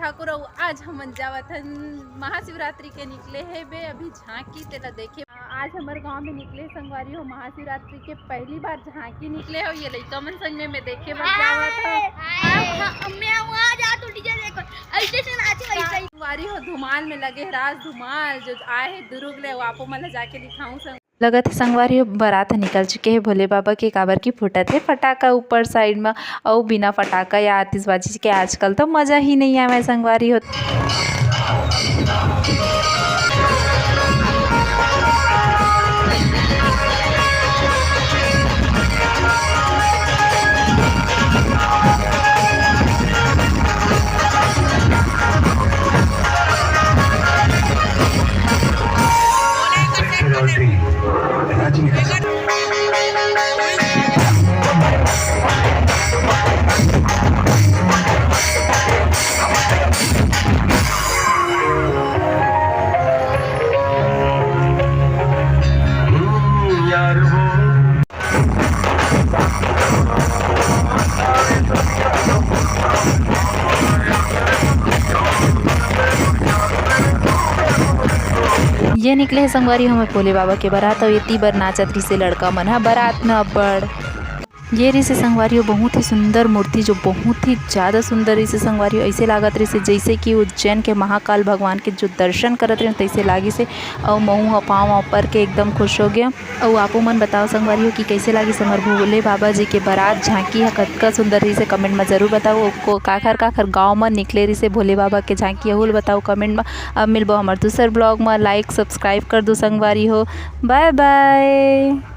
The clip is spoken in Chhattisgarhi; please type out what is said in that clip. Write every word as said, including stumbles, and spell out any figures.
ठाकुर, अउ आज हमन जावत हन महाशिवरात्रि के निकले हे बे अभी झांकी, तेला देखे। आज हमर गांव में निकले संगवारी हो महाशिवरात्रि के, पहली बार झांकी निकले हो। ये लइका मन संग में मैं देखे बर जावत हूँ। हाय, हाय। मैं वहाँ जा तो डीजे देखो, ऐसे से नाचे वैसे ही। संगवारी हो धुमाल में लगे हे राज धुमाल, जो आए हे दुरुग ले, वो आपो मन ला जाके दिखाऊं संग। लगत हे संगवारी हो, बरात ह निकल चुके हे भोले बाबा के, काबर की फूटत हे फटाका ऊपर साइड म, अउ बिना फटाका या आतिशबाजी के आजकल तो मजा ही नहीं आवे संगवारी हो। ये निकले हे संगवारी हो हमर भोले बाबा के बरात, अउ एती बर नाचत रिसे लड़का मन ह बरात में अब्बड़। ये रिसे संगवारी हो बहुत ही सुंदर मूर्ति, जो बहुत ही ज्यादा सुंदर रिसे संगवारी हो। ऐसे लागत रिसे जैसे कि उज्जैन के महाकाल भगवान के जो दर्शन करत रहे तैसे लागिस हे। अउ महू ह पाँव पर के एकदम खुश हो गया। अउ आपो मन बताओ संगवारी हो कि कैसे लागिस हमर भोले बाबा जी के बरात झांकी ह कतका सुंदर रिसे, कमेंट में जरूर बताओ। को काखर काखर गांव में निकले रिसे भोले बाबा के झांकी, अहू ल बताओ कमेंट में। अब मिलबो हमर दूसर ब्लॉग में। लाइक सब्सक्राइब कर दो संगवारी हो। बाय बाय।